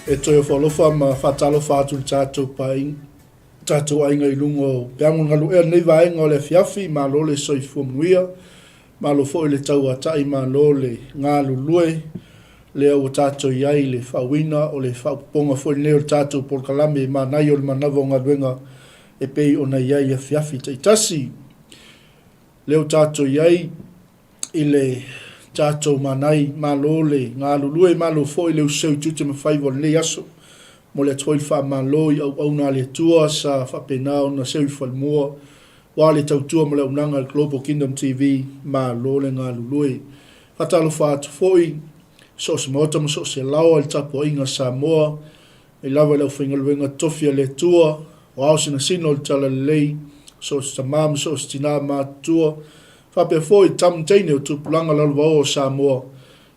E toe ofo alofa ma faatalofa atu i le tatou paeaiga, tatou aiga i luga o peaga galuea i lenei vaega o le afiafi. Malo le soifua manuia, malo foi le tauatai, malo le galulue. Lea ua tatou i ai i le faauuina o le faaopoopoga foi lenei o le tatou polokalame Manaia o le Manava o Galuega e pei ona i ai i afiafi taitasi. Lea ua tatou i ai i le tatou manai, malo le galulue, malo foi le useu i tiute ma faiva o lenei aso. Momoli atu foi le faamalo i auauna a le Atua sa faapena ona seu i falemua aua le tautua ma le auaunaga a le Global Kingdom TV, malo le galulue. Faatalofa atu foi i so o se maota ma so o se laoa i le tapuaiga a Samoa, mai lava i le aufaigaluega totofi a le Atua, o ao sinasina o le Talalelei, so o se tama ma so o se tina matutua, faapea foi tama teine o tupulaga lalovaoa o Samoa.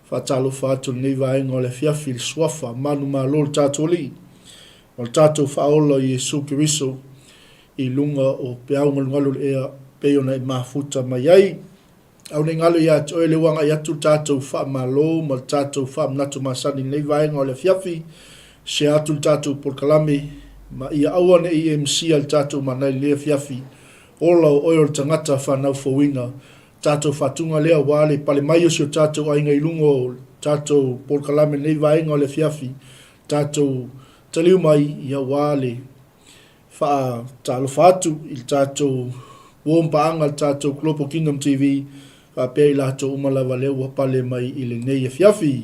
Faatalofa atu i lenei vaega o le afiafi i le Suafa manumalo o le tatou Alii ma le tatou Faaola o Iesu Keriso i luga o peau galugalu o le ea pei ona e mafuta mai ai. Aua ne i galo ia te oe lea ua agai atu le tatou faamalo ma le tatou faamanatu masani i lenei vaega o le afiafi. Share atu le tatou polokalame ma ia aua ne i e misia le tatou mana i lenei afiafi. Ola o oe o le tagata fanau fouina. Tatou faatuga lea aua le pale mai o si o tatou aiga i luga o le tatou polokalame i lenei vaega o le afiafi. Tatou taliu mai aua le Faatalofa atu i le tatou uo ma paaga le tatou Global Kingdom TV faapea i latou uma lava lea ua pale mai i lenei afiafi.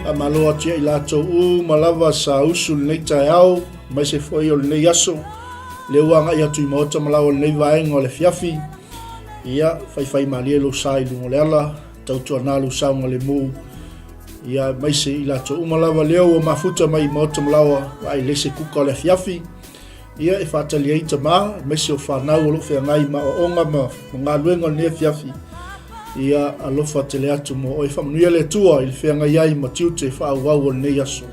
Faamalo atu ia i latou uma lava sa usu lenei taeao aemaise foi o lenei aso lea ua agai atu i maota ma laoa o lenei vaega o le afiafi. Ia, faifaimalie lou sa i luga o le ala, tautuana lou saogalemu, ia, aemaise i latou uma lava lea ua mafuta mai i maota ma laoa, vaai le se kuka o le afiafi, ia, e faatali ai tama, aemaise o fanau o lo o feagai ma aoaoga ma galuega o lenei afiafi. Ia, alofa tele atu mo oe. Faamanuia le Atua i le feagai ai ma tiute faaauau o lenei aso.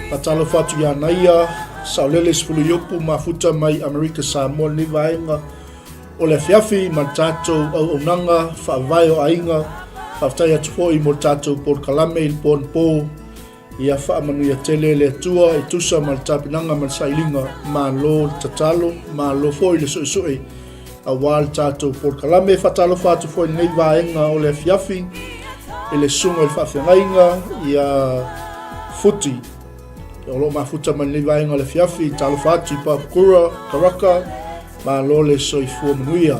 Faatalofa atu ia Naia, Saolele Sefuluiupu, mafuta mai Amerika Samoa lenei vaega. O le afiafi ma le tatou auaunaga faavae o aiga, faafetai atu foi mo le tatou polokalame i le po anapo. Ia faamanuia tele le Atua e tusa ma le tapenaga ma le sailiga. Malo le tatalo, malo foi le suesue aua le tatou polokalame. Faatalofa atu foi i lenei vaega o le afiafi i le susuga i le faafeagaiga ia Futi. O lo o mafuta mai lenei vaega o le afiafi, talofa atu i Papakura, Karaka, malo le soifua manuia.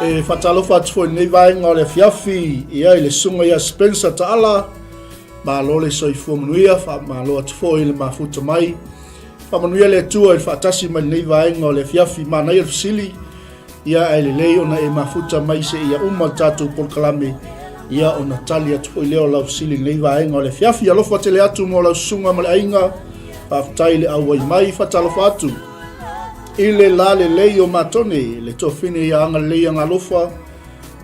E faatalofa atu foi i lenei vaega o le afiafi ia i le susuga ia Spencer Taala, Malo le soifua manuia, faamalo atu foi i le mafuta mai. Faamanuia le Atua i le faatasi mai lenei vaega o le afiafi. Manaia le fesili, ia ae lelei ona e mafuta mai seia uma le tatou polokalame, ia ona tali atu foi lea o lau fesili i lenei vaega o le afiafi. Alofa tele atu mo lau susuga ma le aiga, faafetai le auai mai, faatalofa atu i le la lelei o Matone, le tofine ia agalelei agalofa,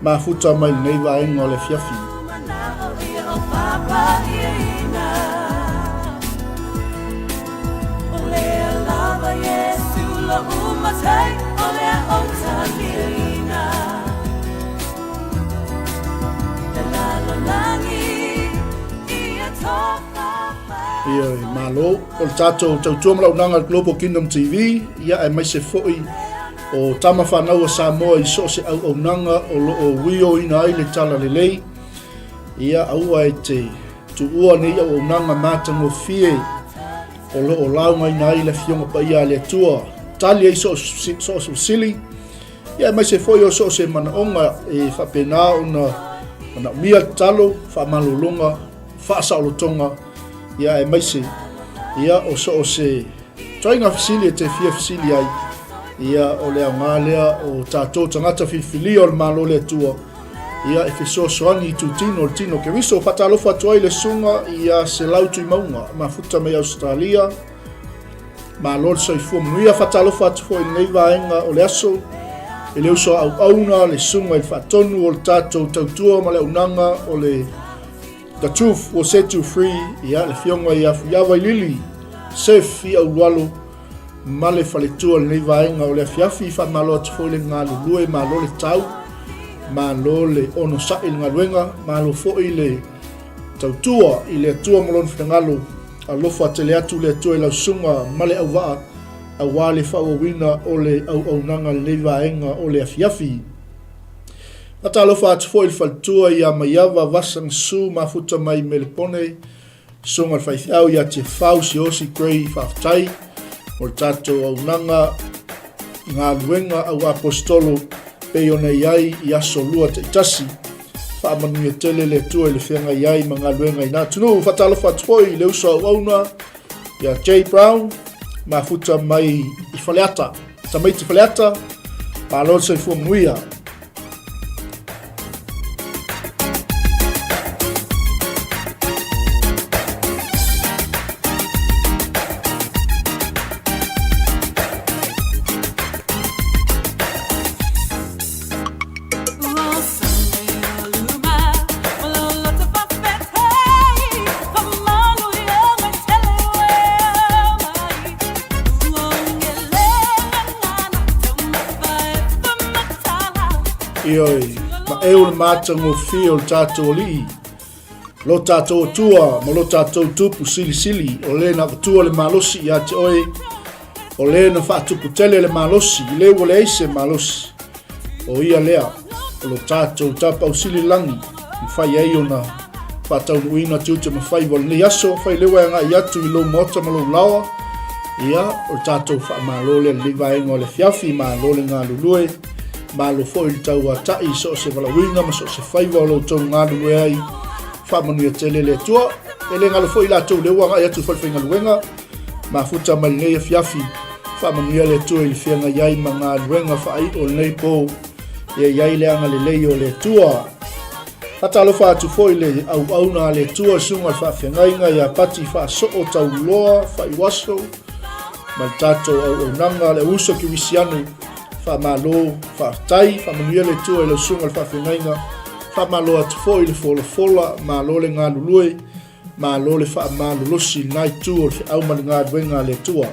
Mafuta mai lenei vaega o le afiafi. Ia, malo. O le tatou tautua ma launaga le Global Kingdom TV, ia aemaise foi O tama fanau a Samoa i so o se auaunaga o lo o uioina ai le talalelei, ia aua e te tuua nei auaunaga matagofie o lo o laugaina ai le Afioga Paia a le Atua, tali ai so o se fesili, ia aemaise foi o so o se manaoga e faapena ona manaomia le tatalo, faamalologa. Faasaolotoga, ia aemaise ia o so o se ituaiga fesili e te fia fesili ai, ia o le aoga lea o tatou tagata filifilia o le Malo o le Atua, ia e fesoasoani i itutino o le tino o Keriso. Faatalofa atu ai le susuga ia Selau Tuimauga, mafuta mai Ausetalia, Malo le soifua manuia. Faatalofa atu foi i lenei vaega o le aso i le uso a auauna, le susuga i le faatonu o le tatou tautua ma le auaunaga o le The Truth Will Set You Free, ia le afioga ia Fuiava Ilili, Sef i Aulualo ma le faletua i lenei vaega o le afiafi. Faamalo atu foi le galulue, malo le tau, malo le onosai i le galuega, malo foi le tautua i le Atua ma Lona finagalo. Alofa tele atu le Atua i lau susuga ma le auvaa aua le faaauauina o le auaunaga i lenei vaega o le afiafi. Faatalofa atu foi i le faletua ia Maiava Vasang Su mafuta mai Melepone, susuga i le faifeau ia Tiafau Siosi Gray, faafetai mo le tatou auaunaga galuega au aposetolo pei ona i ai i aso lua taitasi. Faamanuia tele le Atua i le feagai ai ma galuega i na atunuu. Faatalofa atu foi i le uso auauna ia Jay Brown, mafuta mai i Faleata. Tamaiti Faleata, malo le soifua manuia. Ioe, ma eu le matagofie o le tatou Alii, lo tatou Atua ma lo tatou Tupu Silisili, o le na avatua le malosi ia te oe, o le na faatupu tele le malosi, i le ua leai se malosi. O ia lea, o lo tatou Tapausili lagi, mafai ai ona faataunuuina tiute ma faiva o lenei aso, fai lea e agai atu i lou maota ma lou laoa, ia, o le tatou faamalo lea lenei vaega o le afiafi, malo le galulue, malo foi le tauatai i so o se valaauina ma so o se faiva o lo outou galulue ai, faamanuia tele le Atua. E le galo foi latou lea ua agai atu i falefaigaluega, mafuta mai lenei afiafi, Faamanuia le Atua i le feagai ai ma galuega faai'o lenei po, ia i ai le agalelei o le Atua. Faatalofa atu foi le auauna a le Atua, le susuga i le faafeagaiga ia Pati Faasoo Tauloa Faiuaso ma le tatou auaunaga le auuso kerisiano. Faamalo, faafetai, faamanuia le Atua i lau susuga i le faafeagaiga. Faamalo atu foi le folafola, malo le galulue. Malo le faamalolosi i lena itu o le feau ma le galuega a le Atua.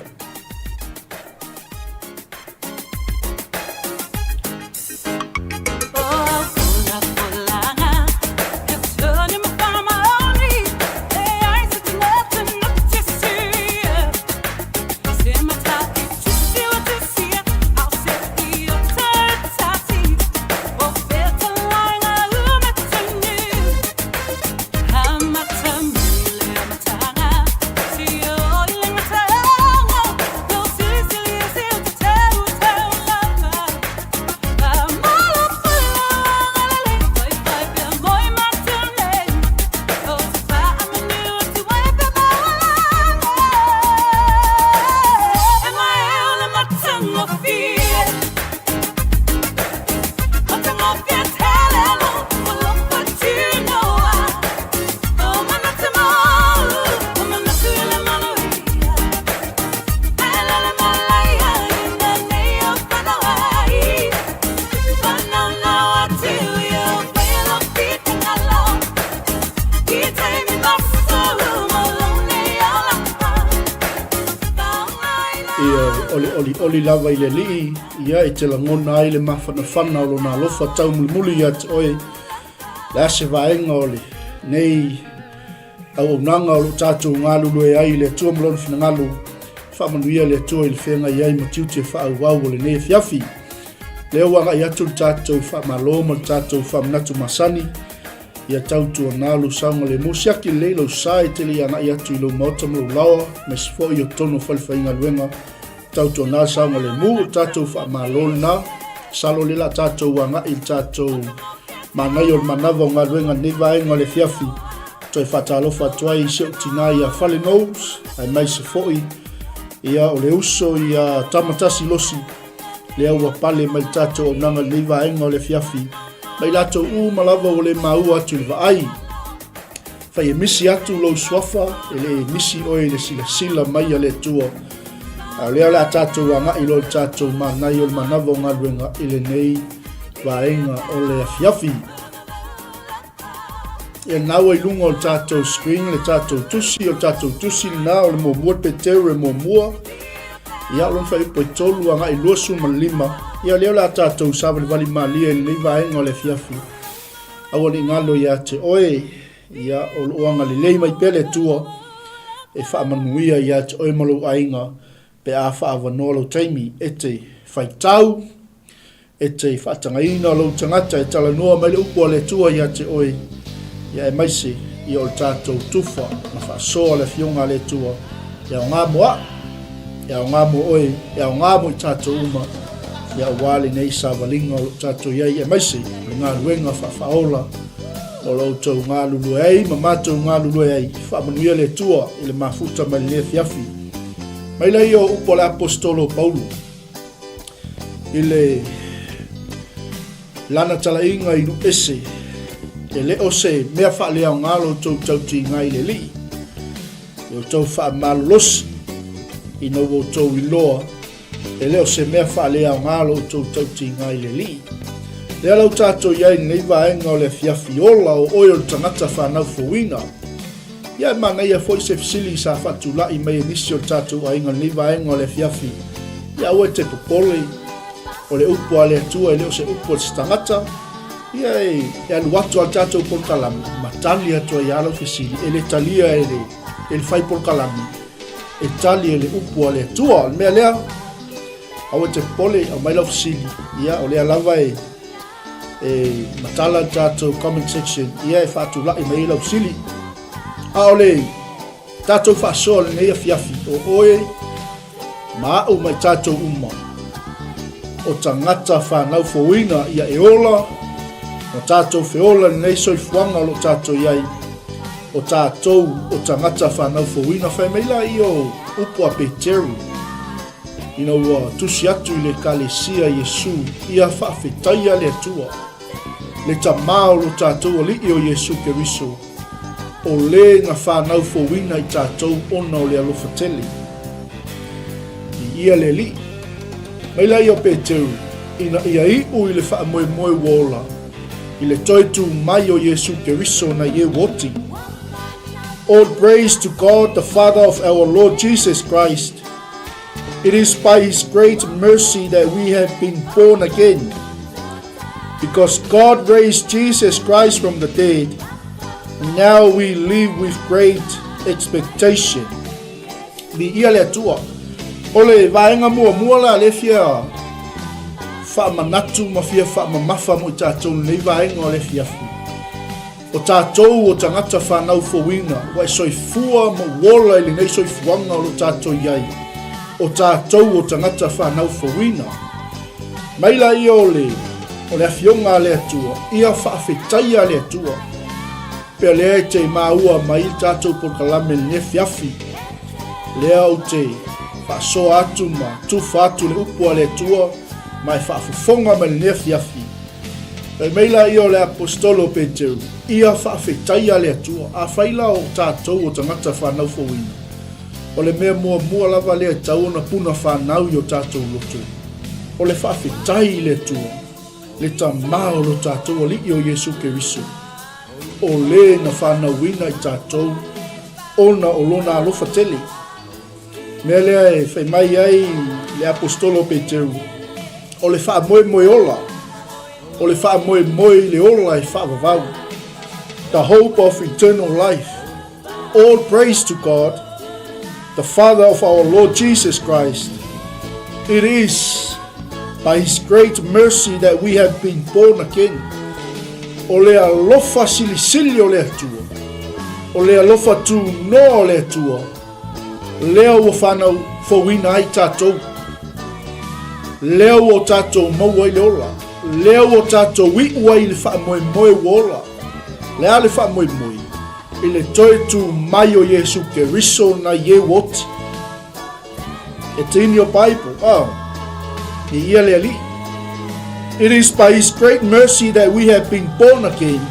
Ia, o le olioli lava i le Alii, ia e te lagona ai le mafanafana o lona alofa taumulimuli ia te oe. Le a se vaega o lenei auaunaga o lo o tatou galulue ai i le Atua ma Lona finagalo, faamanuia le Atua i le feagai ai ma tiute faaauau o lenei afiafi. Lea ua agai atu le tatou faamalo ma le tatou faamanatu masani, ia tautuana lou saogalemu, siaki lelei lou sa e te le i agai atu i lou maota ma lou laoa, aemaise foi o totonu o falefaigaluega. Tautuana saogalemu, o le tatou faamalo lena. Masalo o lea o le a tatou agai i le tatou manaia o le manava o galuega i lenei vaega o le afiafi. Toe faatalofa atu ai i si ou tinā ia Fale Knowles, aemaise foi ia o le uso ia Tamatasi Losi, lea ua pale mai le tatou auaunaga i lenei vaega o le afiafi, ma i latou uma lava ua le maua atu i le vaai. Fai e misi atu lou suafa, e le misi oe i le silasila mai a le Atua. A o lea o le a tatou agai loa i le tatou manaia o le manava o galuega i lenei vaega o le afiafi. Ia lena ua i luga o le tatou screen le tatou tusi, o le tatou tusi lena o le muamua le Peteru e muamua. Ia lona fuaiupu e 3 agai 25. Ia lea o le a tatou savalivali malie i lenei vaega o le afiafi. Aua ne i galo ia te oe, ia o lo o agalelei mai pea le Atua e faamanuia ia te oe ma lou aiga pe a faaavanoa lou taimi e te faitau, E te faatagaina lou tagata e talanoa mai le upu a le Atua ia te oe, ia aemaise ia o le tatou tufa ma faasoa le Afioga a le Atua, e aoga mo au, e aoga mo oe, e aoga mo i tatou uma, ia aua lenei savaliga o lo o tatou i ai, aemaise o le galuega faafaaola o lo outou galulue ai ma matou galulue ai. Faamanuia le Atua i le mafuta mai lenei afiafi. Mai laia o upu a le Aposetolo o Paulo. I le lana talaiga i nuu ese, e le o se mea faaleaoga lo outou tautiga i le Alii, i outou faamalolosi, ina ua outou iloa, e le o se mea faaleaoga lo outou tautiga i le Alii. Lea la ua tatou i ai i lenei vaega o le afiafi ola o oe o le tagata fanau fouina. Ia e manaia foi se fesili sa faatulai mai e nisi o le tatou aiga i lenei vaega o le afiafi. Ia aua e te popole, o le upu a le Atua e le o se upu a se tagata. Ia e, e alu atu a le tatou polokalame ma tali atu ai lava lau fesili, e le talia e le, e le fai polokalame, e tali e le upu a le Atua. O le mea lea, aua e te popole, aumai lau fesili, ia o lea lava e e matala le tatou comment section ia e faatulai mai ai lau sili. A o le tatou faasoa lenei afiafi, o oe ma au ma i tatou uma, o tagata fanau fouina ia e ola, o tatou feola lenei soifuaga o lo o tatou i ai, o tatou o tagata fanau fouina. Fai mai laia o upu a Peteru, Ina ua tusi atu i le Ekalesia Iesu, ia faafetaia le Atua, le Tama o lo tatou Alii o Iesu Keriso, o le na fanau fouina i tatou ona o le alofa tele. Viia le Alii. Mai laia o Peteru, ina ia iu i le faamoemoe ua ola, i le toe tu mai o Iesu Keriso nai e ua oti. All praise to God the Father of our Lord Jesus Christ, It is by His great mercy that we have been born again. Because God raised Jesus Christ from the dead, now we live with great expectation. Viia le Atua. O le vaega muamua la le fia faamanatu ma fia faamamafa mo i tatou lenei vaega o le afiafi. O tatou o tagata fanau fouina ua e soifua ma ua ola i lenei soifuaga o lo o tatou i ai. O tatou o tagata fanau fouina. Mai laia o le, o le Afioga a le Atua, ia faafetaia le Atua. Pea lea e te maua mai le tatou polokalame i lenei afiafi. Lea ou te faasoa atu ma tufa atu le upu a le Atua ma e faafofoga mai lenei afiafi. Fai mai laia o le Aposetolo o Peteru, Ia faafetaia le Atua. Afai la o tatou o tagata fanau fouina, o le mea muamua lava lea e tatau ona puna fanau i o tatou loto, o le faafetai i le Atua, le Tama o lo tatou Alii o Iesu Keriso, o le na fanauina i tatou ona o lona alofa tele. Mea lea e fai mai ai le Aposetolo o Peteru, o le faamoemoe ola, o le faamoemoe i le ola e faavavau. The hope of eternal life. All praise to God, the Father of our Lord Jesus Christ. It is by His great mercy that we have been born again. O le alofa silisili o le Atua, o le alofa tunoa o le Atua, Lea ua fanau fouina ai tatou. Lea ua o tatou maua ai le ola. Lea ua o tatou iu ai i le faamoemoe ua ola. Le a le faamoemoe? I le toe tū mai o Iesu Keriso nai e ua oti. It's in your Bible. Oh, viia le Alii. It is by His great mercy that we have been born again,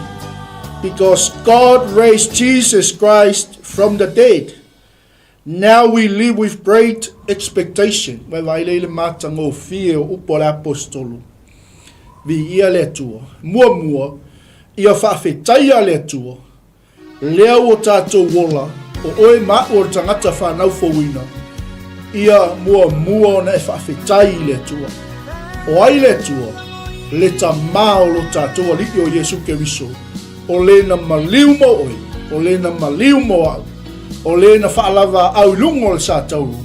because God raised Jesus Christ from the dead. Now we live with great expectation. Ua vaai lea i le matagofie o upu a le Aposetolo. Viia le Atua. Muamua, ia faafetaia le Atua, lea ua tatou ola, o oe ma aʻu o le tagata fanau fouina, ia muamua ona e faafetai i le Atua. O ai le Atua? Le Tamā o lo tatou Alii o Iesu Keriso, o le na maliu mo oe, o le na maliu mo aʻu, o le na faalavaau i luga o le satauru,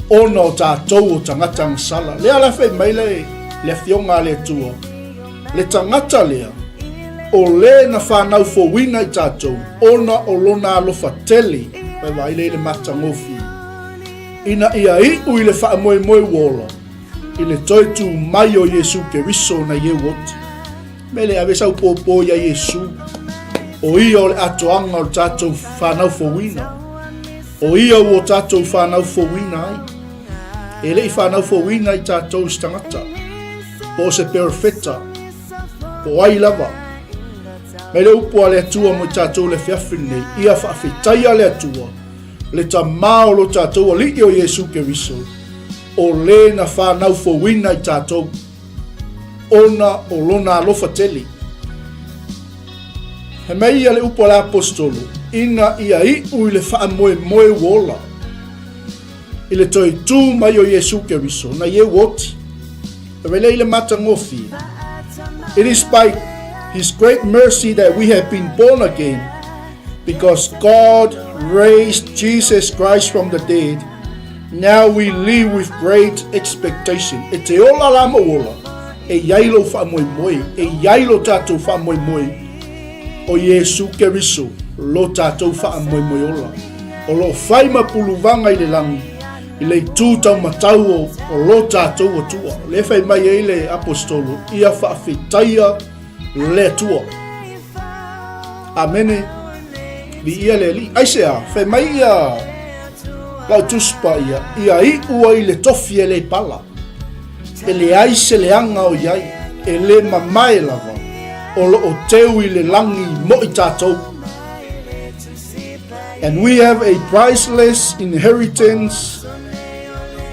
ona o tatou o tagata agasala. Lea la fai mai le, le Afioga a le Atua, le tagata lea, o le na fanau fouina i tatou, ona o lona alofa tele, ua vaai lea i le matagofie, ina ia iu i le faamoemoe ua ola, i le toe tū mai o Iesu Keriso nai e ua oti. Me le ave sau pōpō iā Iesu, o ia o le atoaga o le tatou fanau fouina. O ia ua tatou fanau fouina ai. E le i fanau fouina i tatou i se tagata, po o se perofeta, po o ai lava. Mai le upu a le Atua mo i tatou le afiafi lenei, ia faafetaia le Atua, le Tamā o lo tatou Alii o Iesu Keriso, o le na fanau fouina i tatou, ona o lona alofa tele. He mea ia le upu a le Aposetolo, ina ia iu i le faamoemoe ua ola, i le toe tū mai o Iesu Keriso, nai e ua oti. E wele i le matagofie. It is by His great mercy that we have been born again, because God raised Jesus Christ from the dead, Now we live with great expectation. E te ola la mou ola, e iai lou faamoemoe, e iai lo tatou faamoemoe, o Iesu Keriso lo tatou faamoemoe ola. O loo fai ma puluvaga i le lagi, i le itu taumatau o, o lo tatou Atua. Le fai mai ai le Aposetolo, ia faafetaia le Atua. Amene. Viia le Alii. Aisea, fai mai ia lau Tusi Paia, ia iu ai le tofi e le pala, e leai se leaga o i ai, e le mamae lava, o lo o teu i le lagi mo i tatou. And we have a priceless inheritance,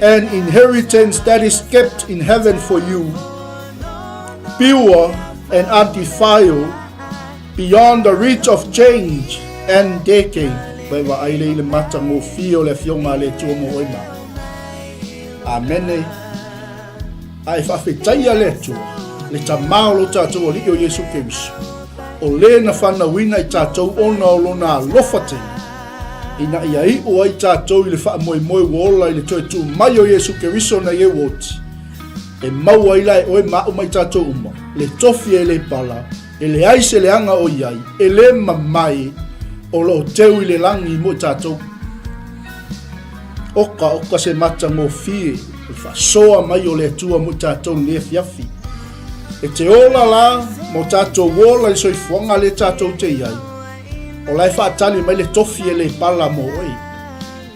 an inheritance that is kept in heaven for you, pure and undefiled, Beyond the reach of change and decay. Ua e vaai lea i le matagofie o le Afioga a le Atua mo oe ma au. Amene. A e faafetaia le Atua, le Tamā o lo tatou Alii o Iesu Keriso, o le na fanauina i tatou ona o lona alofa tele, ina ia iu ai tatou i le faamoemoe ua ola i le toe tū mai o Iesu Keriso nai e ua oti, e maua ai la e oe ma au ma i tatou uma, le tofi e le pala, E leai se leaga o i ai, e le mamae, o lo o teu i le lagi mo i tatou. Oka, oka se matagofie, o le faasoa mai o le Atua mo i tatou i lenei afiafi. E te ola la, mo tatou ola i le soifuaga lea tatou te i ai, o la e faatali mai le tofi e le pala mo oe.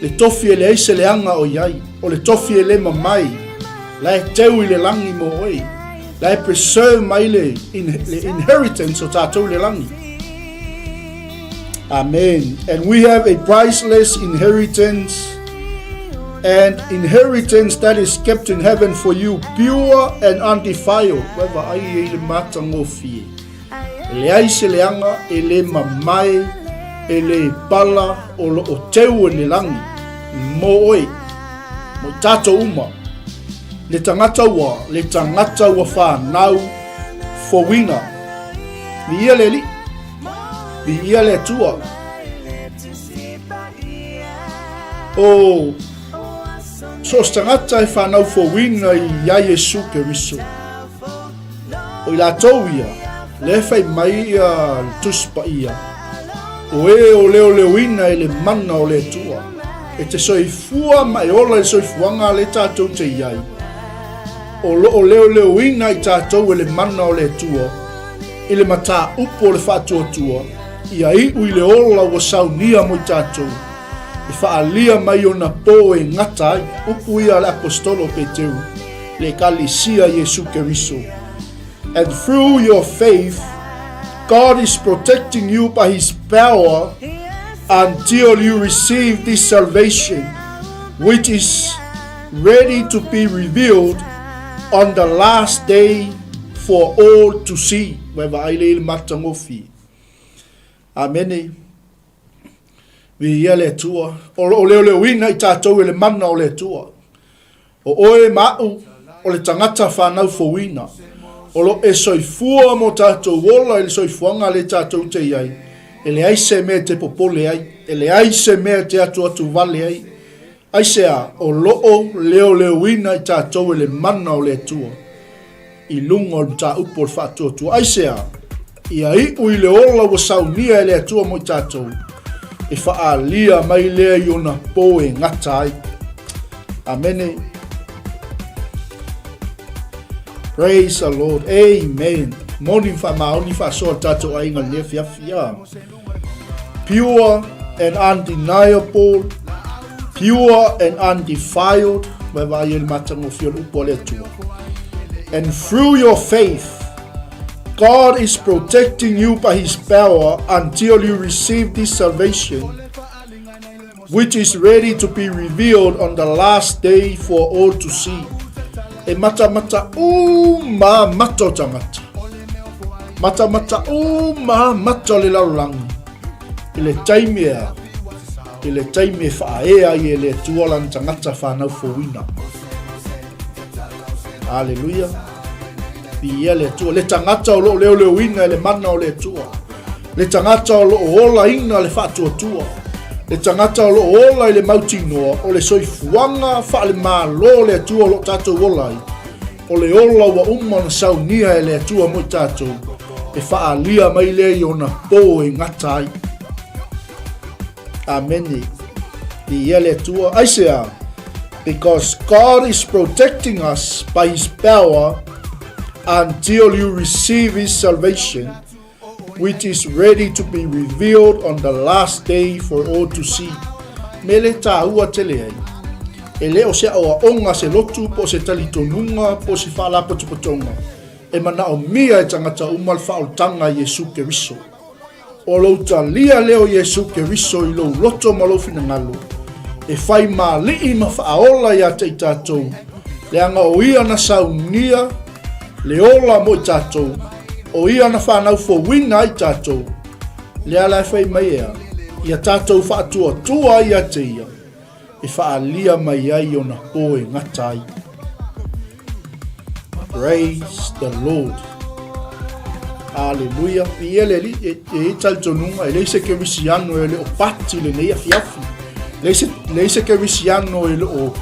Le tofi e leai se leaga o i ai, o le tofi e le mamae, la e teu i le lagi mo oe. La e preserve mai le, in, le inheritance o tatou i le lagi. Amen. And we have a priceless inheritance, and inheritance that is kept in heaven for you, pure and undefiled. Ua vaai i le matagofie. E leai se leaga, e le mamae, e le pala o lo o teu i le lagi mo oe, mo tatou uma. Le tagata ua, le tagata ua fanau fouina. Viia le Alii, viia le Atua. O so o se tagata e fanau fouina i a Iesu Keriso. O i latou ia, lea e fai mai ia le Tusi Paia, o e o leoleoina i le mana o le Atua, e te soifua ma e ola i le soifuaga lea tatou te i ai, o lo o leoleoina i tatou e le mana o le Atua, i le mataupu o le faatuatua, Ia iu i le ola ua saunia mo i tatou, e faaalia mai ona po e gata ai. Upu ia a le Aposetolo o Peteru, le Ekalesia Iesu Keriso. And through your faith, God is protecting you by his power until you receive this salvation, which is ready to be revealed on the last day for all to see. Ua e vaai lea i le matagofie. Amene. Viia le Atua. O lo o leoleoina i tatou e le mana o le Atua. O oe ma a'u, o le tagata fanau fouina. O lo e soifua mo tatou ola i le soifuaga le tatou te i ai. E leai se mea e te popole ai. E leai se mea e te atuatu vale ai. Aisea? O lo o leoleoina i tatou e le mana o le Atua i luga o le mataupu o le faatuatua. Aisea? Ia iu i le ola ua saunia e le Atua mo i tatou, e faaalia mai lea i ona po e gata ai. Amene. Praise the Lord. Amen. Moni faamaoni faasoa le tatou aiga lenei afiafi. Pure and undeniable, pure and undefiled, mai vaai ai le matagofie o le upu a le Atua. And through your faith, God is protecting you by his power until you receive this salvation, which is ready to be revealed on the last day for all to see. E matamata uma mata o tangata. Matamata uma mata o le lalolagi. I le taimi ea, i le taimi e whaaea ai e le Atua lana tangata whanau fouina. Hallelujah. Viia le Atua. Le tagata o lo o leoleoina e le mana o le Atua. Le tagata o lo o olaina le faatuatua. Le tagata o lo o ola i le mautinoa o le soifuaga faale-Malo o le Atua o lo o tatou ola ai. O le ola ua uma ona saunia e le Atua mo i tatou, e faaalia mai lea i ona po e gata ai. Amene. Viia le Atua. Aisea? Because God is protecting us by His power until you receive His salvation, which is ready to be revealed on the last day for all to see. Me le tāua tele ai. E le o se aoaoga se lotu po o se talitonuga po o se faalapotopotoga e manaomia e tagata uma le faaolataga i Iesu Keriso. O lou talia lea o Iesu Keriso i lou loto ma lou finagalo, e fai māliʻi ma faaola iā te i tatou, leaga o Ia na saunia le ola mo i tatou, o Ia na whanau fouina ai tatou, lea la e fai mai ea, ia tatou faatuatua ai ia te Ia, e faaalia mai ai ona po e gata ai. Praise the Lord. Aleluia. Viia le Alii, e, e i talitonuga, e leai se kerisiano e le o pati lenei afiafi. Leai se, leai se kerisiano e le o,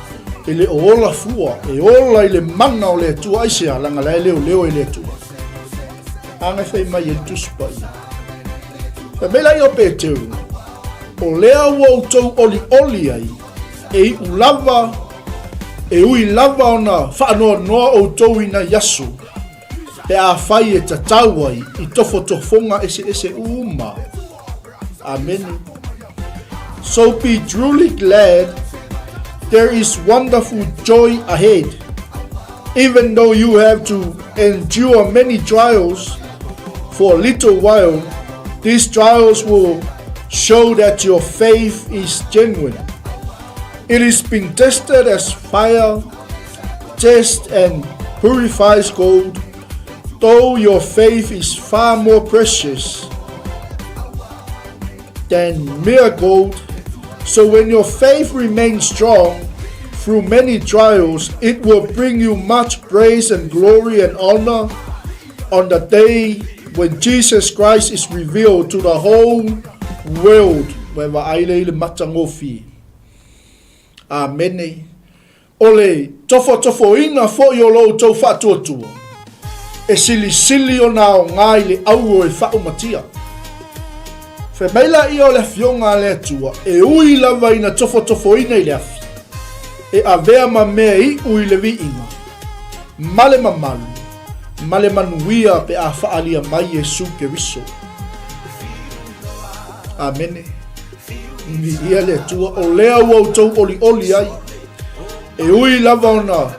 e le o ola fua, e ola i le mana o le Atua, aisea, leaga la e leoleo e le Atua. Aga e fai mai e le Tusi Paia. Fai mai laia o Peteru, o lea ua outou olioli ai, e iu lava, e ui lava ona faanoanoa outou i nai aso, pe afai e tatau ai i tofotofoga eseese uma. Amene. So be truly glad, there is wonderful joy ahead. Even though you have to endure many trials for a little while, these trials will show that your faith is genuine. It is been tested as fire, tests and purifies gold, though your faith is far more precious than mere gold. So when your faith remains strong through many trials, it will bring you much praise and glory and honor on the day when Jesus Christ is revealed to the whole world. Ua e vaai lea i le matagofie. Amene. O le tofotofoina foi o lo outou faatuatua, e silisili ona aoga i le auro e faaumatia. Fai mai laia o le Afioga a le Atua, e ui lava ina tofotofoina i le afi, e avea ma mea iu i le viiga, ma le mamalu, ma le manuia pe a faaalia mai Iesu Keriso. Amene. Viia le Atua, o lea ua outou olioli ai. E ui lava ona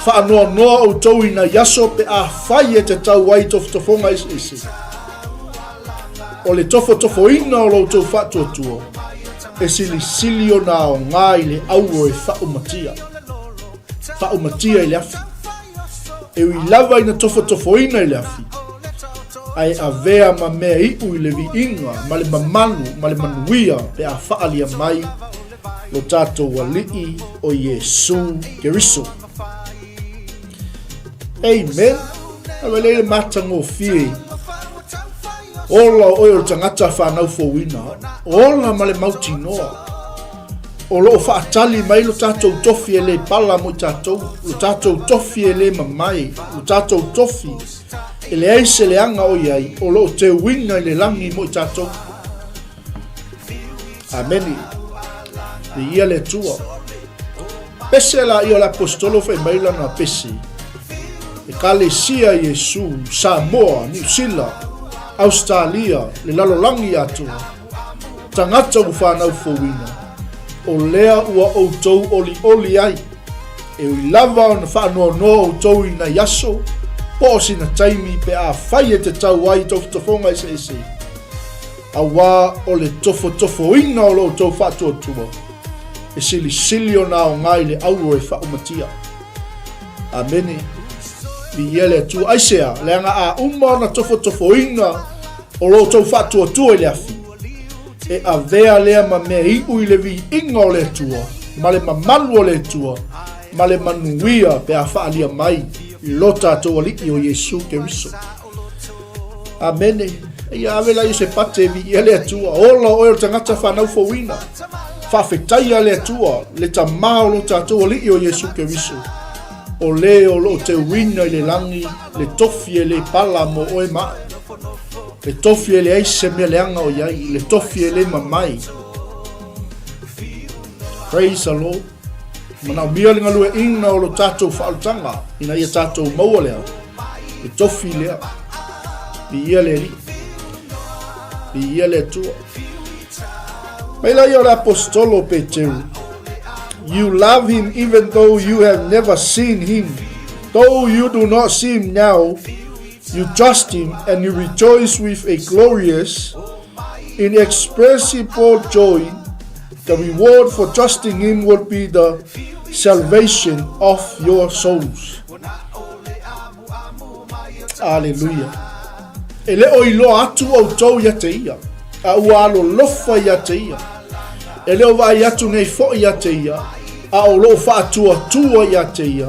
faanoanoa outou i nai aso pe afai e te tau ai tofotofoga eseese. O le tofotofoina o lo outou faatuatua, e silisili ona aoga i le auro e faaumatia. Faaumatia i le afi. E ui lava ina tofotofoina i le afi, ae avea ma mea iu i le viiga ma le mamalu ma le manuia pe a faaalia mai lo tatou Alii o Iesu Keriso. Amen. Ave lea i le matagofie. Ola o oe o le tagata whanau fouina. Ola ma le mautinoa. O loo faatali mai lo tatou tofi e le pala mo i tatou, lo tatou tofi e le mamae, lo tatou tofi e leai se leaga o i ai, o loo teuina i le lagi mo i tatou. Amene. Viia le Atua. Pese la ia o le apostolo fai mai lana pese. Ekalesia Iesu, Samoa, Niu Sila, Australia, le lalolagi atoa. Tagata ua fanau fouina, o lea ua outou olioli ai, e ui lava ona faanoanoa outou i nai aso, po o sina taimi pe afai e te tau ai i tofotofoga eseese, auā o le tofotofoina o lo outou faatuatua, e silisili ona aoga i le auro e faaumatia. Amene. Viia le Atua. Aisea, leaga a uma ona tofotofoina o lo outou faatuatua i le afi, e avea lea ma mea iu i le viiga o le Atua, ma le mamalu o le Atua, ma le manuia pe a faaalia mai lo tatou Alii o Iesu Keriso. Amene. Ia ave la i se pate e viia le Atua. Ola oe o le tagata whanau fouina. Faafetaia le Atua, le Tamā o lo tatou Alii o Iesu Keriso. O le o loo teuina i le lagi le tofi e le pala mo oe ma au. Le tofi e leai se mea leaga o i ai, le tofi e le mamae. Praise the Lord. Manaomia le galueaiina o lo tatou faaolataga ina ia tatou maua lea, le tofi lea. Viia le Alii. Viia le Atua. Mai laia o le apostolo Peteru. You love him even though you have never seen him. Though you do not see him now, you trust him and you rejoice with a glorious, inexpressible joy. The reward for trusting him will be the salvation of your souls. Aleluia. E le o iloa atu outou ia te ia, a ua alolofa ia te ia. E le o vaai atu nei foi ia te ia, a o loo faatuatua ia te ia.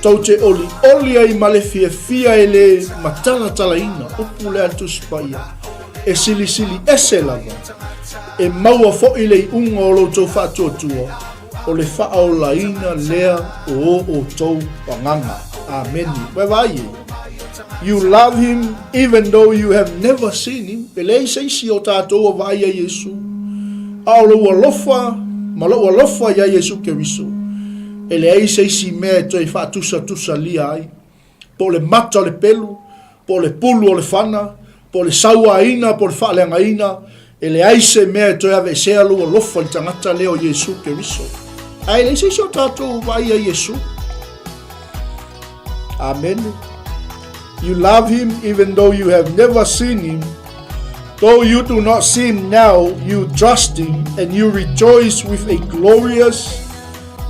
Tou te olioli ai ma le fiafia e le matalatalaina, upu lea a le Tusi Paia, e silisili ese lava, e maua foi le iuga o lo outou faatuatua, o le faaolaina lea o o outou agaga. Amene. Ua e vaai e? You love him even though you have never seen him. E leai se isi o tatou ua vaai ia Iesu. A o lou alofa ma lou alofa ia Iesu Keriso, e leai se isi mea e toe faatusatusalia ai. Po o le mata o le pelu, po o le pulu o le fana, po o le sauaina, po o le faaleagaina, e leai se mea e toe aveesea lou alofa i le tagata lea o Iesu Keriso. Ae leai se isi o tatou vaai ia Iesu. Amene. You love him even though you have never seen him. Though you do not see him now, you trust him and you rejoice with a glorious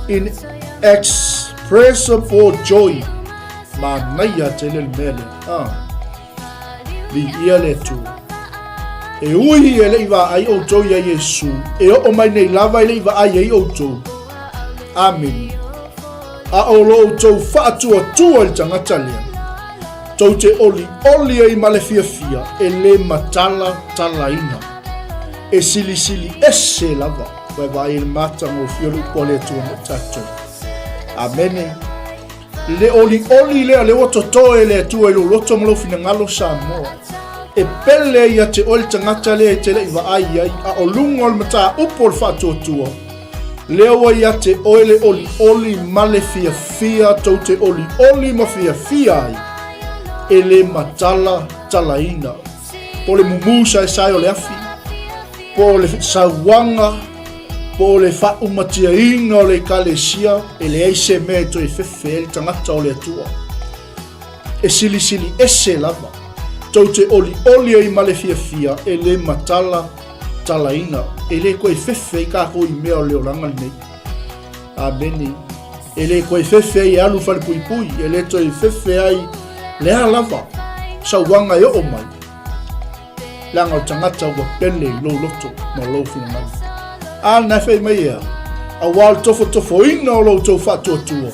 inexpressible joy. Manaia tele le mea lea. Ah. Viia le Atua. E ui e le i vaai outou ia Iesu, e oo mai nei lava e le i vaai ai outou. Amene. A o lo outou faatuatua i le tagata lea, tou te olioli ai ma le fiafia e le matalatalaina, e silisili ese lava. Ua e vaai i le matagofie o le upu a le Atua mo i tatou. Amene. Le olioli lea, lea ua totoe e le Atua i lou loto ma lou finagalo Samoa. E pele ia te oe le tagata lea e te le i vaai i ai, a o luga o le mataupu o le faatuatua, lea ua ia te oe le olioli ma le fiafia tou te olioli ma fiafia ai, e le matalatalaina. Po o le mumu saesae o le afi. Po o le sauaga, po o le faaumatiaina o le Ekalesia, e leai se mea e toe fefe ai le tagata o le Atua. E silisili ese lava. Tou te olioli ai ma le fiafia e le matala talaina. E le toe fefe ai kākou i mea o le olaga lenei. Amene. E le toe fefe ai e alu falepuipui, e le toe fefe ai le a lava sauaga e oo mai. Leaga o le tagata ua pele i lou loto ma lou finagalo. A na e fai mai ea, auā o le tofotofoina o lo outou faatuatua,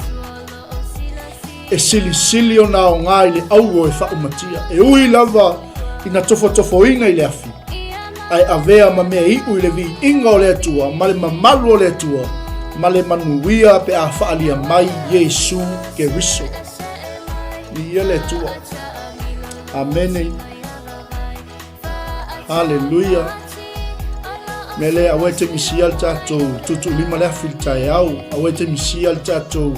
e silisili ona aoga i le auro e faaumatia, e ui lava ina tofotofoina i le afi, ae avea ma mea iu i le viiga o le Atua ma le mamalu o le Atua ma le manuia pe a faaalia mai Iesu Keriso. Viia le Atua. Amene. Haleluia. Mea lea, aua e te misia le tatou tuutuulima le afi i le taeao, aua e te misia le tatou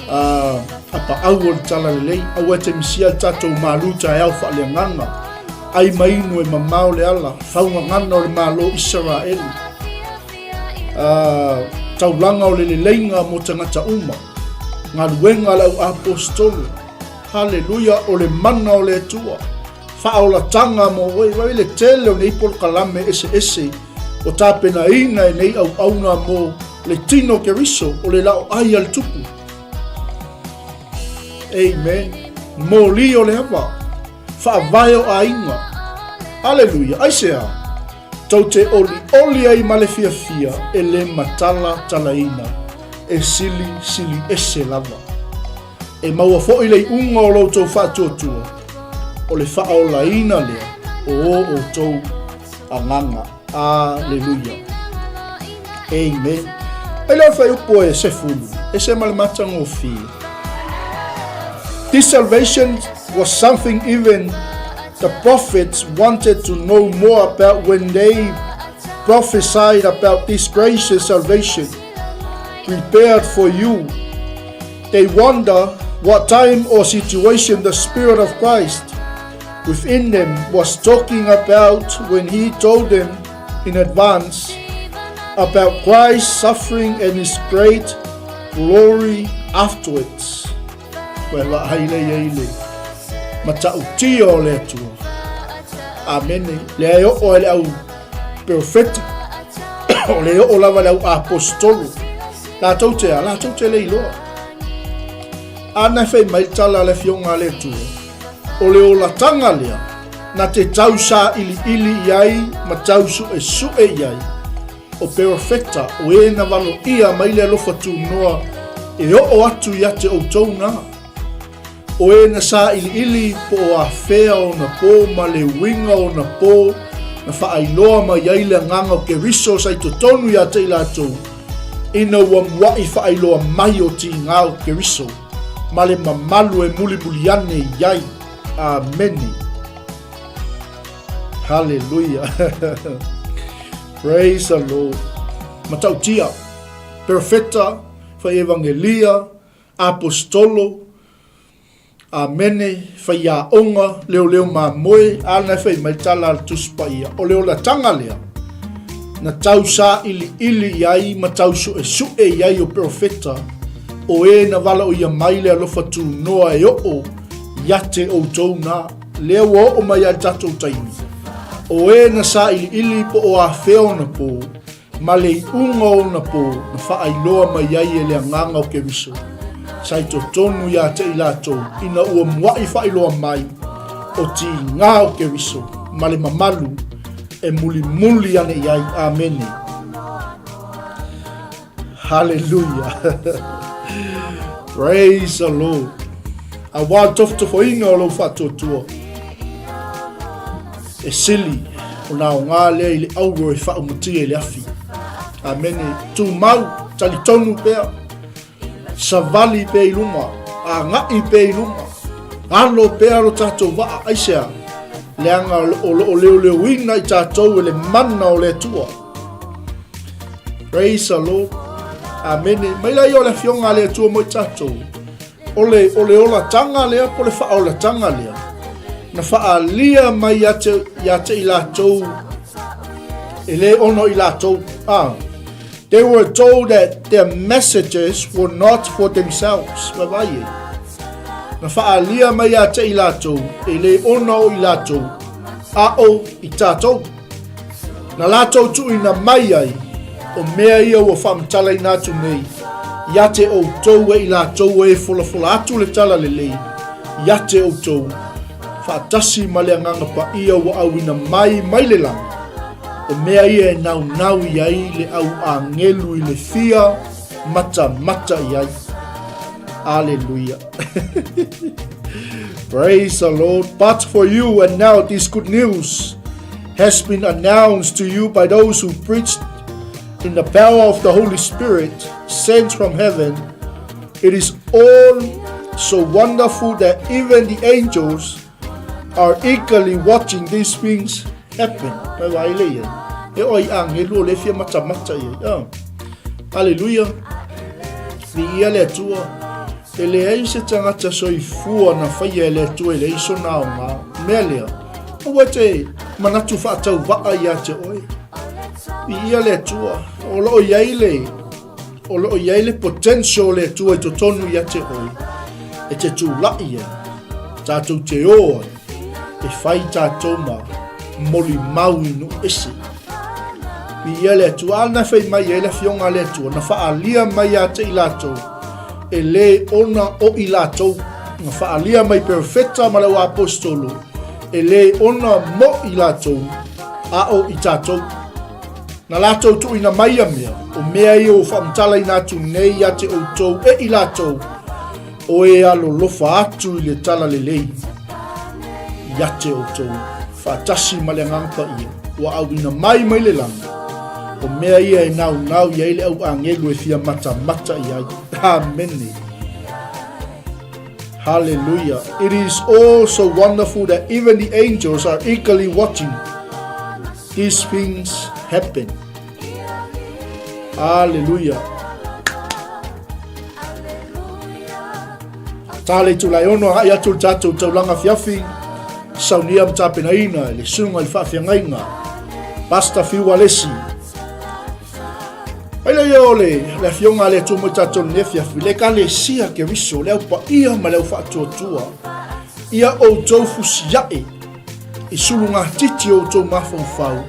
uh, apaau o le tala lelei, aua e te misia le tatou malu taeao faaleagaga, ai mainu e mamao le ala, faugagana o le Malo Isaraelu, uh, taulaga o le leleiga mo tagata uma, galuega a le au apostolo, Haleluia, o le mana o le Atua, faaolataga mo oe, vaai le tele o nei polokalame eseese o tapenaina e nei auauna mo le tino o Keriso, o le laoai a le tupu. Amen. Moli o le ava, faavae o aiga. Haleluia. Aisea? Tou te olioli ai ma le fiafia e le matala talaina, e sili sili ese lava. E maua foi le iuga o lo outou faatuatua, o le faaolaina lea o o outou agaga. Aleluia. Amen. Ai lea o le fuaiupu e sefulu, ese ma le matagofie. This salvation was something even the prophets wanted to know more about when they prophesied about this gracious salvation prepared for you. They wonder what time or situation the Spirit of Christ within them was talking about when he told them in advance about Christ's suffering and his great glory afterwards. Koe vaai le ia i le matautia o le Atua. Amene. Lea e oo ai le au perofeta, o le oo lava le au apostolo. Latou te a, latou te le iloa. A na fai mai tala a le afioga a le Atua, o le olataga lea, na te tau sailiili i ai ma tau suesue i ai, o perofeta o e na valoia mai le alofa tunoa e oo atu ia te outou na. O e na sailiili po o afea ona po ma le uiga o ona po na faailoa mai ai le agaga o Keriso sa i totonu ia te i latou, ina ua muaʻi faailoa mai o tiga o Keriso ma le mamalu e mulimuli ane i ai. Amene. Haleluia. Praise the Lord. Matautia, perfeta, fai evangelia, apostolo, Amene, faiaoga, leoleo mamoe, a na e fai mai tala a le Tusi Paia, o le olataga lea, na tau sailiili i ai ma tau suesue i ai o perofeta, o e na valaoia mai le alofa tunoa e oo ia te outou na, lea ua oo mai ai le tatou taimi, o e na sailiili po o afea ona po, ma le iuga o ona po na faailoa mai ai e le Agaga o Keriso, sa i totonu ia te i latou ina ua muaʻi faailoa mai o tiga o Keriso ma le mamalu e mulimuli ane i ai. Amene. Haleluia. Praise the Lord. Auā le tofotofoina o lou faatuatua. E sili ona aoga lea i le auro e faaumatia i le afi. Amene. Tumau, talitonu pea, savali pea i luma, agai pea i luma, alo pea lo tatou vaa, aisea? Leaga o lo o leoleoina i tatou e le mana o le Atua. Praise the Lord. Amene. Mai la ia o le afioga a le Atua mo i tatou. O le, o le olataga lea po le faaolataga lea, na faaalia mai ia te, ia te i latou E lē ono i latou, a. They were told that their messages were not for themselves. Vaavaai e. Na faaalia mai ia te i latou, e lē ona o i latou, a o i tatou. Na latou tuuina mai ai, o mea ia ua faamatalaina atu nei, ia te outou e i latou e folafola atu le tala lelei, ia te outou, faatasi ma le Agaga Paia ua auina mai mai le lagi, o mea ia e naunau i ai le au agelu i le fia matamata i ai. Aleluia. Praise the Lord. But for you, and now this good news has been announced to you by those who preached in the power of the Holy Spirit sent from heaven. It is all so wonderful that even the angels are eagerly watching these things happen. Mai wā ile ia. E oi angelu o le fia matamata ia. Oh. Hallelujah. Viia le Atua. E leai se tagata soifua na faia e le Atua e leai sona aoga. Mea lea, aua e te manatu faatauvaa ia te oe. Viia le Atua. O loo i ai le o loo i ai le potential o le Atua i totonu ia te oe e te tula'i ai, tatou te ō ai, e fai tatou ma molimau i nuu ese. Viia le Atua, a na fai mai ai le Afioga a le Atua, na faaalia mai ia te i latou, e lē ona o i latou, na faaalia mai perofeta ma le au aposetolo, e lē ona mo i latou, a o i tatou. Na latou tuuina mai ia mea, o mea ia ua faamatalaina atu nei ia te outou e i latou, o e alolofa atu i le tala lelei ia te outou, faatasi ma le Agaga Paia, ua auina mai mai le lagi, o mea ia e naunau i ai le au agelu e fia matamata i ai. Amene. Hallelujah. It is all so wonderful that even the angels are eagerly watching these things happen. Hallelujah. Tā le itula e ono agai atu le tatou taulaga afiafi, saunia ma tapenaina e le susuga i le faafeagaiga Pastor Fiu Alesi. Mai le ia o le, le afioga a le Atua mo i tatou lenei afiafi, le Ekalesia Keriso, le au paia ma le au faatuatua, ia outou fusiae i sulugatiti o outou mafaufau,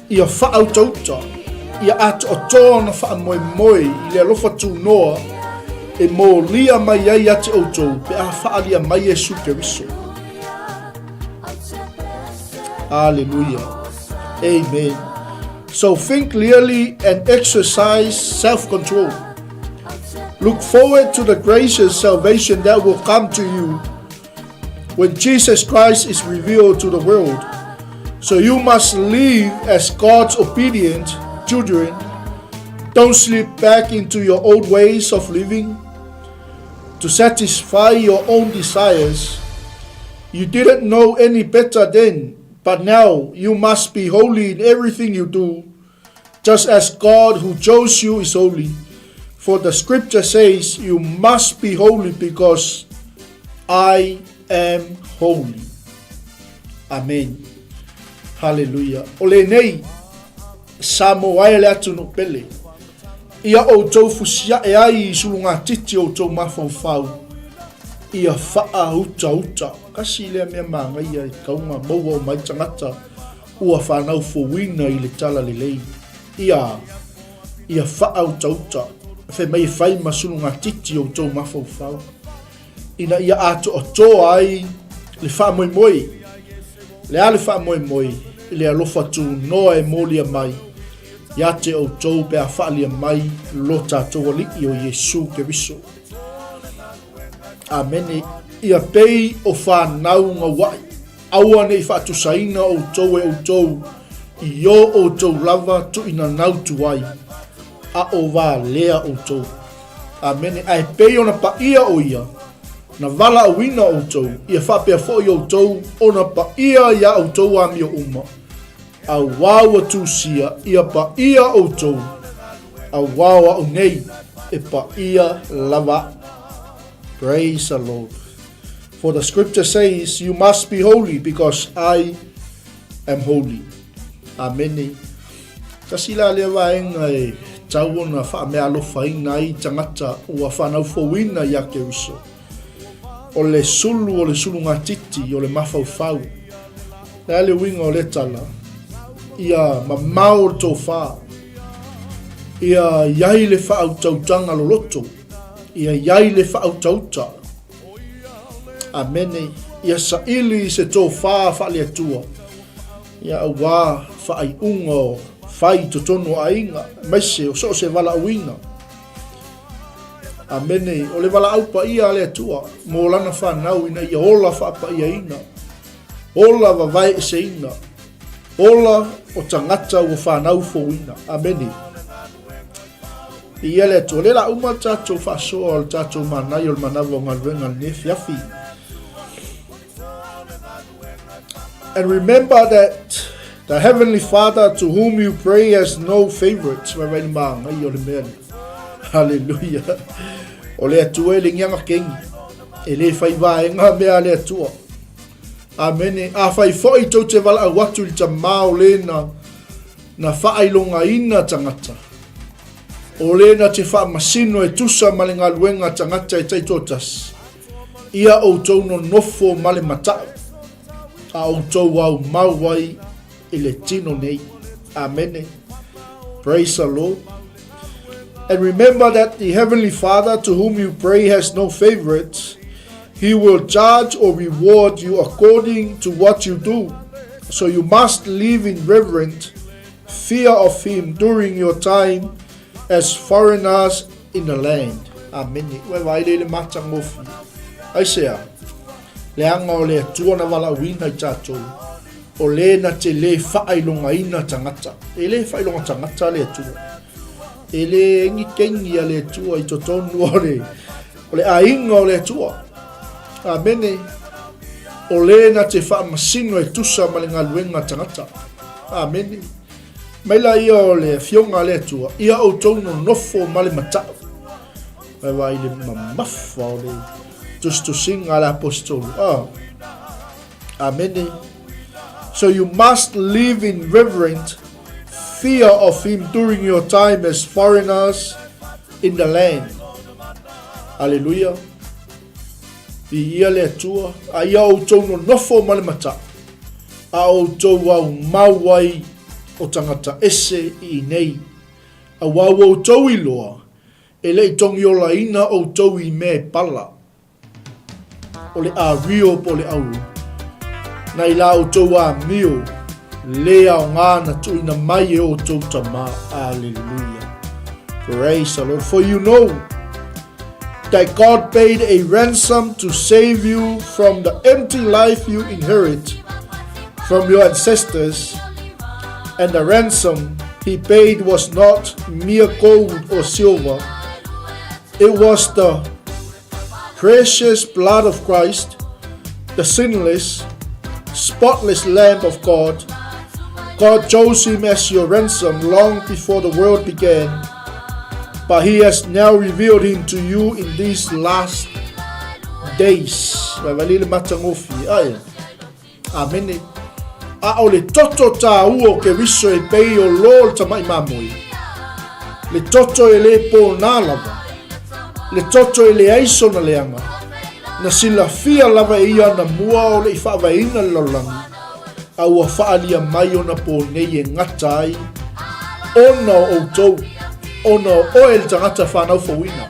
ia faautauta, ia atoatoa ona faamoemoe i le alofa tunoa e molia mai ai ia te outou pe a faaalia mai Iesu Keriso. Aleluia. Amen. So think clearly and exercise self-control. Look forward to the gracious salvation that will come to you when Jesus Christ is revealed to the world. So you must live as God's obedient children. Don't slip back into your old ways of living to satisfy your own desires. You didn't know any better then, but now you must be holy in everything you do, just as God who chose you is holy. For the scripture says, You must be holy because I am holy. Amen. Hallelujah. O lenei, Samoa e le atunuu pele. Ia outou fusiae ai i sulugatiti o outou mafaufau, ia faautauta. Kasi lea mea manaia i kauga maua uma ai tagata ua fanau fouina i le tala lelei. Ia, ia faautauta, fai mai e fai ma sulugatiti o outou mafaufau, ina ia atoatoa ai le faamoemoe. Le a le faamoemoe? I le alofa tunoa e molia mai ia te outou pe a faalia mai lo tatou Alii o Iesu Keriso. Amene. Ia pei o fanau gauaʻi, aua ne i faatusaina outou e outou i o outou lava tuuinanau tuai, a o valea outou. Amene. Ae pei ona paia o ia, na valaauina outou, ia faapea foi outou ona paia iā outou amio uma, auā ua tusia ia paia outou, auā o a'u nei e paia lava a'u. Praise the Lord. For the scripture says, You must be holy because I am holy. Amene. Tasi la lea vaega e tatau ona faameaalofaina ai tagata ua fanau fouina ia Keriso, o le sulu o le sulugatiti o le mafaufau. O le a le uiga o lea tala? Ia mamao le tofa, ia i ai le faautautaga loloto, ia i ai le faautauta. Amene. Ia saili i se tofa faale-Atua, ia auā faaiuga o fai i totonu o aiga, aemaise o so o se valaauina. Amene. O le valaau paia a le Atua mo lana fanau ina ia ola faapaiaina, ola vavaeeseina, ola o tagata ua fanau fouina. Amene. Viia le Atua. O lea la uma le tatou faasoa o le tatou manaia o le manava o galuega lenei afiafi. And remember that the heavenly Father to whom you pray has no favorites. Vai vai le maangai o le mea lea. Hallelujah. O le Atua e le ngiaga kengi. E le fai vaega mea a le Atua. Amene. A fai foi tou te valaau atu i le tamā o lena na faailogaina tagata. O le na te faamasino e tusa ma le galuega tagata e taitoatasi. Ia outou nonofo ma le mata'u, a outou aumau ai i le tino nei. Amene. Praise the Lord. And remember that the Heavenly Father to whom you pray has no favorites. He will judge or reward you according to what you do. So you must live in reverent fear of Him during your time as foreigners in the land. Amene. Ua vaai lea i le matagofie. Aisea? Leaga o le Atua na valaauina i tatou, o le na te le faailogaina tagata. E le faailoga tagata le Atua. E le engikengi a le Atua i totonu o le, o le aiga o le Atua. Amene. O le na te faamasino e tusa ma le galuega tagata. Amene. Mai la ia o le Afioga a le Atua, ia outou nonofo ma le mata'u. Mai vaai le mamafa o le tusitusiga a le aposetolu. Ah. Amene. So you must live in reverent fear of him during your time as foreigners in the land. Aleluia. Viia le Atua, a ia outou nonofo ma le mata'u, a outou aumau ai o tagata ese i inei, auā ua outou iloa, e le i togiolaina outou i mea e pala, o le ʻāwio po o le ʻaulu, na i la outou amio lē aoga na tuuina mai e outou tamā. Aleluia. Praise the Lord. For you know that God paid a ransom to save you from the empty life you inherit from your ancestors, and the ransom he paid was not mere gold or silver. It was the precious blood of Christ, the sinless, spotless Lamb of God. God chose him as your ransom long before the world began, but he has now revealed him to you in these last days. Vaivali le matagofie. Aia. Amene. A o le toto tāua o Keriso e pei o lō le tamaʻi mamoe, le toto e lē pōnā lava, le toto e leai sona leaga, na silafia lava e ia anamua o le i faavaeina le lalolagi, a ua faaalia mai ona pō nei e gata ai ona o ʻoutou, ona o ʻoe le tagata fanau fouina,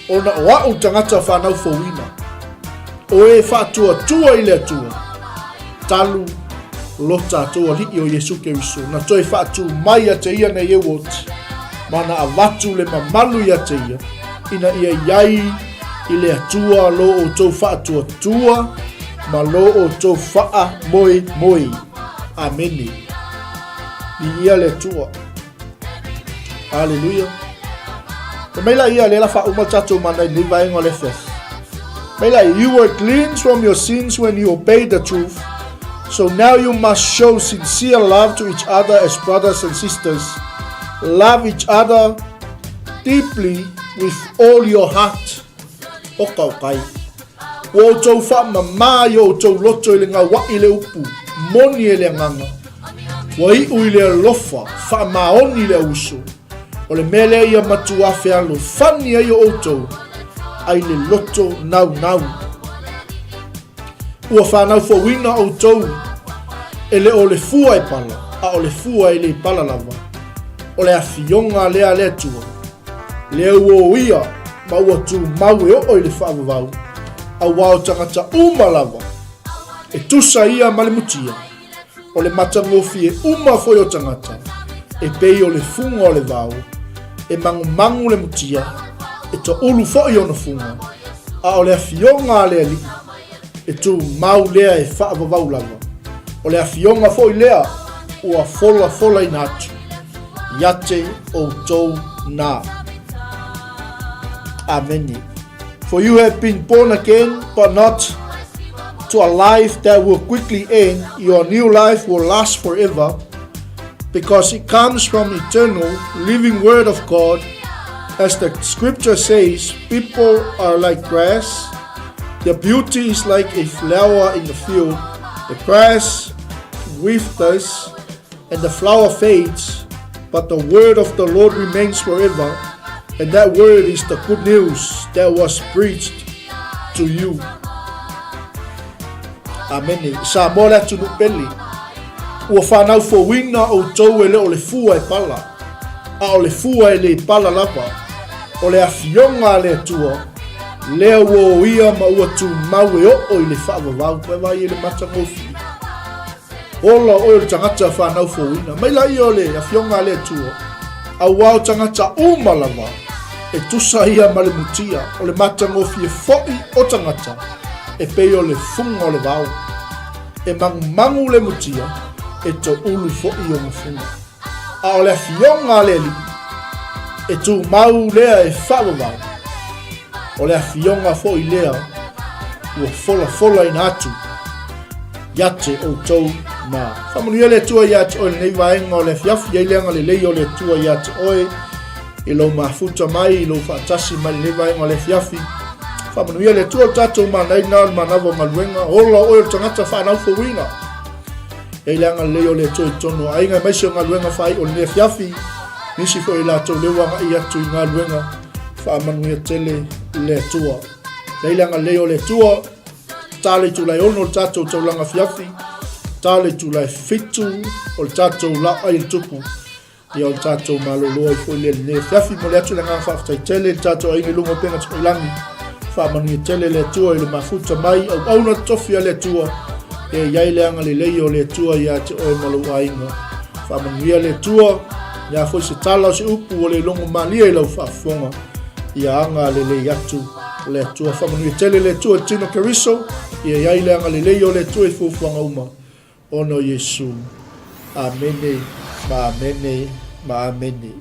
ona o aʻu le tagata fanau fouina. O e faatuatua i le Atua, talu lo tatou Alii o Iesu Keriso, na toe faatu mai ia te ia nei e uoti, ma na avatu le mamalu ia te ia, ina ia iai i le Atua lo outou faatuatua ma lo outou faamoemoe. Amene. Viia le Atua. Aleluia. Fai mai la ia, lea la faauma le tatou mana i lenei vaega o le afiafi. Mai la, you were cleansed from your sins when you obeyed the truth. So now you must show sincere love to each other as brothers and sisters. Love each other deeply with all your heart. Oka o kai. Ua outou faamamā i o outou loto i le gauaʻi le upu, moni e le agaga. Ua iu i le alofa faamaoni le auuso, o le mea lea ia matuā fealofani ai o outou ai le loto naunau. Ua fanau fouina outou e le o le fua e pala, a o le fua e le pala lava, o le afioga lea a le Atua, lea ua oia ma ua tumau e oo i le faavavau, auā o tagata uma lava e tusa ia ma le mutia, o le matagofie uma foi o tagata, e pei o le fuga o le vao, e magumagu le mutia, e toulu foi ona fuga, a o le afioga a le Alii, e tumau lea e faavavau lava. O le afioga foi lea ua folafolaina atu ia te outou na. Amene. For you have been born again, but not to a life that will quickly end. Your new life will last forever because it comes from eternal living word of God. As the scripture says, people are like grass. Their beauty is like a flower in the field. The grass withers and the flower fades, but the word of the Lord remains forever. And that word is the good news that was preached to you. Amene. Samoa le atunuu pele. Ua fanau fouina outou e le o le fua e pala, a o le fua e le pala lava, o le afioga a le Atua, lea ua oia ma ua tumau e oo i le faavavau. Ua vaai i le matagofie. Ola oe o le tagata fanau fouina. Mai laia o le afioga a le Atua, auā o tagata uma lava e tusa ia ma le mutia, o le matagofie foi o tagata e pei o le fuga o le vao. E magumagu le mutia, e toulu foi ona fuga. A o le afioga a le Alii, e tumau lea e faavavau, o le afioga foi lea ua folafolaina atu ia te outou na. Faamanuia le Atua ia te oe lenei vaega o le afiafi, ai le agalelei o le Atua ia te oe i lou mafuta mai, i lou faatasi mai lenei vaega o le afiafi. Faamanuia le Atua o le tatou manaina o le manava o galuega, ola oe o le tagata faanaufouina. E le agalelei o le Atua i totonu o aiga, aemaise o galuega faaiu o lenei afiafi, nisi foi i latou lea ua agai atu i galuega, faamanuia tele le Atua. Lei le agalelei o le Atua, ta le itula e 6 o le tatou taulaga afiafi, ta le itula e 7 o le tatou laai o le tupu. Ia o le tatou malolo ai foi lea i lenei afiafi. Momoli atu le agaga faafetai tele i le tatou aiga i luga o upega tafailagi. Faamanuia tele le Atua i le mafuta mai, auauna tofi a le Atua. Ia i ai le agalelei o le Atua ia te oe ma lou aiga. Faamanuia le Atua, ia foi se tala o se upu ua le logo malie i lau faafofoga. Ia aga lelei atu le Atua. Faamanuia tele le Atua i le tino Keriso. Ia i ai le agalelei o le Atua i fuafuaga uma. Ona o Iesu. Amene, ma amene, ma amene.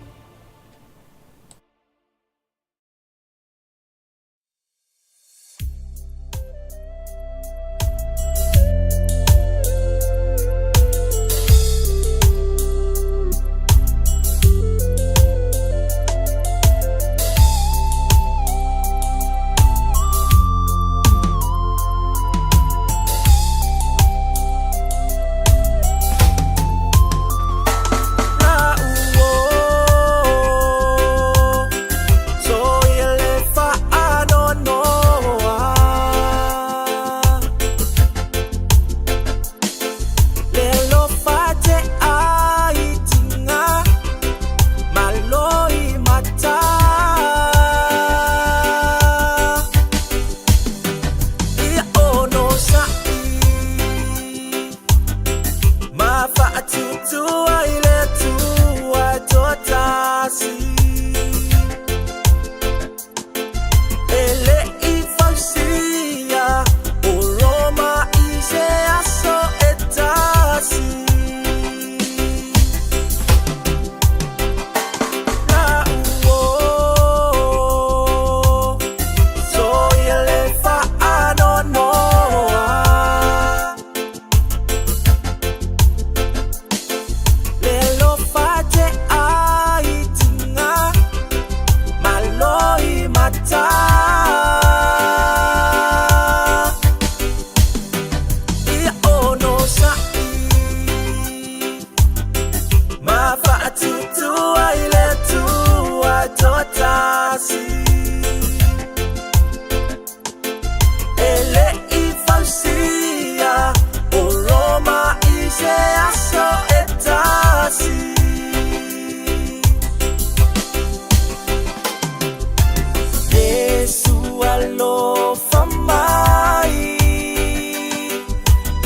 alofa mai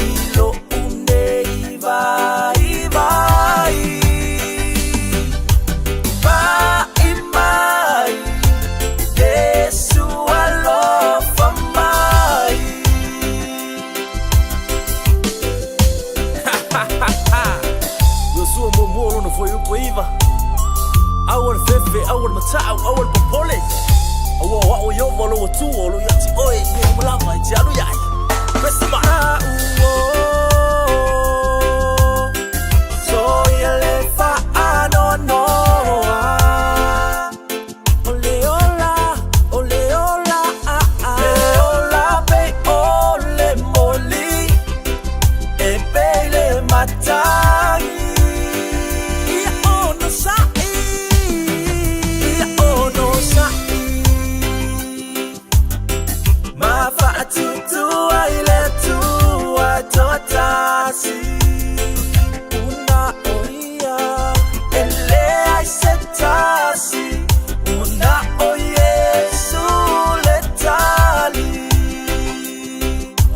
i loʻu nei waiwai. Paʻi mai, Iesu alofa mai. Iosua muamua lona fuaiupu e 9. Aua le fefe, aua le mataʻau, aua le popole. Aua o a'u o Ieova lou Atua o loo ia te oe i mea uma lava e te alu i ai. Question mark. A'u o soia le faanoanoa. O le ola, o le ola, ah, ah. Le ola pei o le moli e pei le matagi. Ia onosaʻi, ia onosaʻi. Ma faatuatua i le Atua toatasi. Una o ia e leai se tasi. Una o Iesu le tali.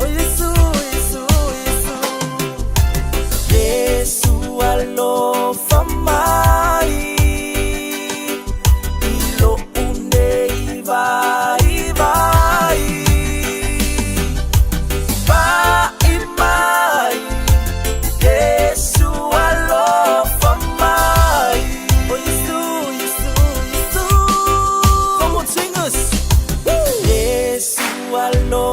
O Iesu, Iesu, Iesu. Iesu alofa mai i loʻu nei waiwai. Paʻi mai, Iesu alofa mai. O Iesu, Iesu, Iesu. Come on, singers. Iesu alofa.